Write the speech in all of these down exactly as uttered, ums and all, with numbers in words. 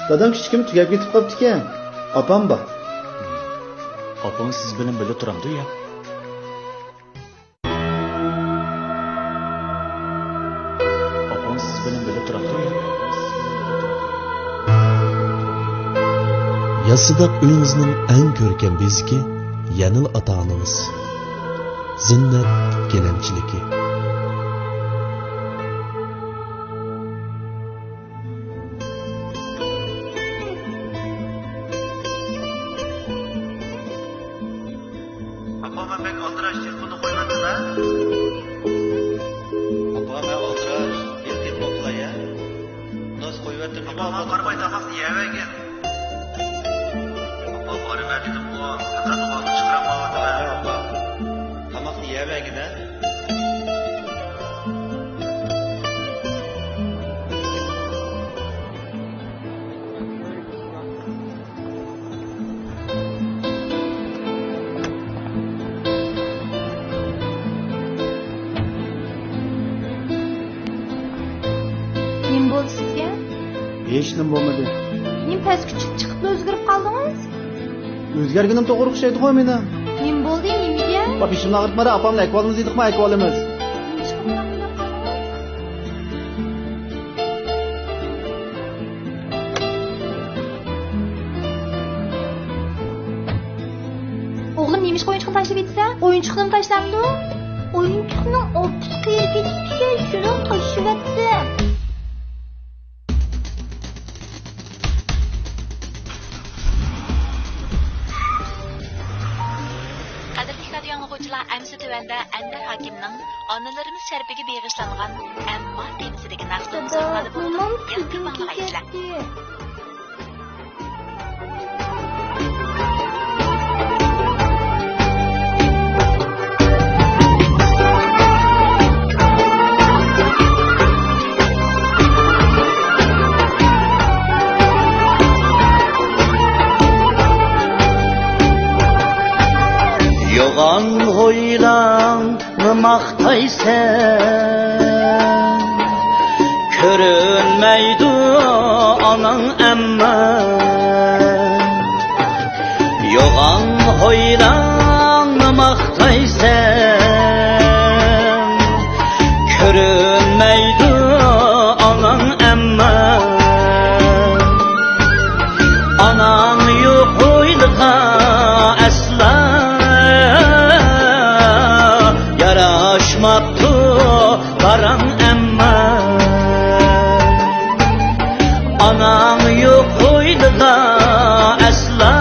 دادام كىچىكىمدە تۈگەپ كېتىپ قاپتىكەن. ئاپام بار. ئاپىڭىز سىز بىلەن بىللە تۇرامدۇ يا؟ ئاپىڭىز سىز بىلەن بىللە تۇرامدۇ يا؟ ياسىداق ئۆيىڭىزنىڭ ئەڭ كۆركەم بېزىكى يەنىلا ئاتا-ئانىڭىز. زىننەت گىلەمچىلىكى. ئاپا، مەن بەك ئالدىراش، تېلېفوننى قويۇۋەتتىم ھە. ئاپا، مەن ئالدىراش، مېنى تېلېفون قىلاي ھە. ناز قويۇۋەتتىم. ئاپا، ماڭا قارىماي تاماقنى يەۋەرگىن. ئاپا، بارىۋەر دېدىمغۇ، پەقەت ئۇۋاقنى چىقىرالمايۋاتىمەن. ئاپا، تاماقنى يەۋەرگىن ھە. نېمە بولدى سىزگە؟ ھېچنېمە بولمىدى. نېمە پەسكە چۈشۈپ چىقىپلا ئۆزگىرىپ قالدىڭىز؟ ئۆزگەرگىنىم توغرا ئوخشايدىغۇ مېنىڭ. نېمە بولدى، نېمە دېگەن؟ بېشىمنى ئاغرىتماڭ، ئاپامنى ئەكىۋالىمىز دېدۇقمۇ، ئەكىۋالىمىز. نېمىشقا بۇنداق قىلىپ قالدىڭىز؟ ئوغلۇم، نېمىشقا ئويۇنچۇقنى تاشلىۋېتىسەن؟ ئويۇنچۇقنىمۇ تاشلامدۇ؟ ئويۇنچۇقنىڭ ئوپپىسى قېرىپ كېتىپتىكەن، شۇنىڭ تاشلىۋەتتىم. قەدىرلىك رادىيو ئاڭلىغۇچىلار، ئەمىسە تۆۋەندە ئەنۋەر ھاكىمنىڭ ئانىلىرىمىز شەرىپىگە بېغىشلانغان ئەمما تېمىسىدىكى ناخشىلىرىنى سۈرۈپ ئالىمىز. ياقتۇرۇپ ئاڭلىغايسىلەر. يوغان ھويلاڭنى ماختايسەن، كۆرۈنمەيدۇ ئاناڭ ئەمما. يوغان ھويلاڭنى ماختايسەن، كۆرۈنمەيدۇ ئاناڭ ئەمما. ئاناڭ يوق ھويلىغا ئەسلا ياراشماپتۇ باراڭ ئەمما. ئاناڭ يوق ھويلىغا ئەسلا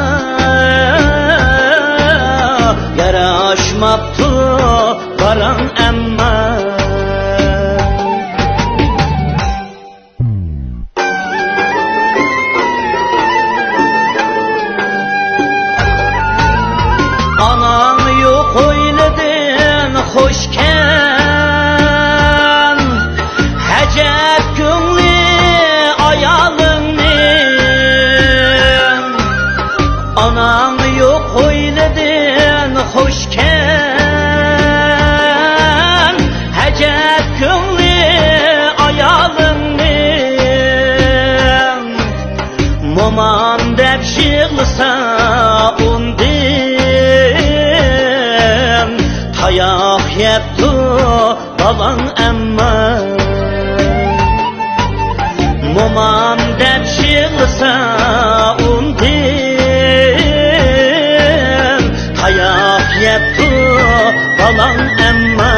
ياراشماپتۇ باراڭ ئەمما. ئاناڭ يوق ھويلىدىن خۇشكەن، ئەجەب كۆڭلى ئايالىڭنىڭ. ئاناڭ يوق ھويلىدىن خۇشكەن، ئەجەب كۆڭلى ئايالىڭنىڭ. مومام دەپ يىغلىسا ئۇندىن، تاياق يەپتۇ بالاڭ ئەمما. مومام دەپ يىغلىسا ئۇندىن، تاياق يەپتۇ بالاڭ ئەمما.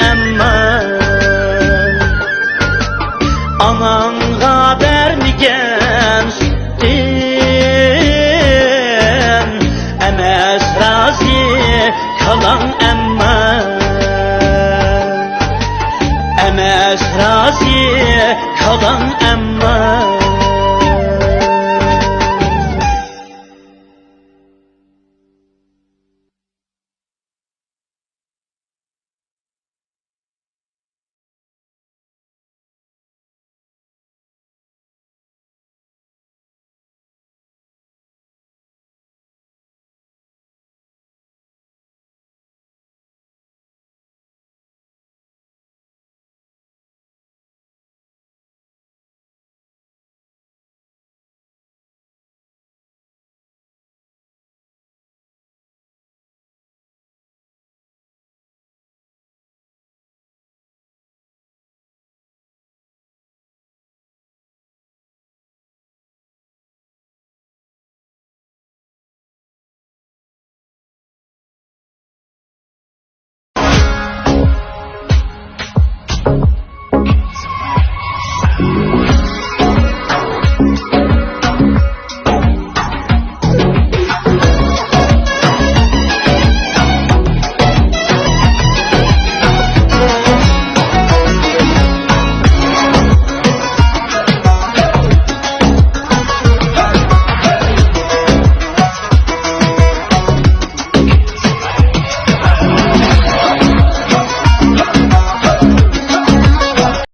ئەمما ئاناڭغا بەرمىگەن سۈتتىن ئەمەس رازى كالاڭ ئەمما، ئەمەس رازى كالاڭ ئەمما.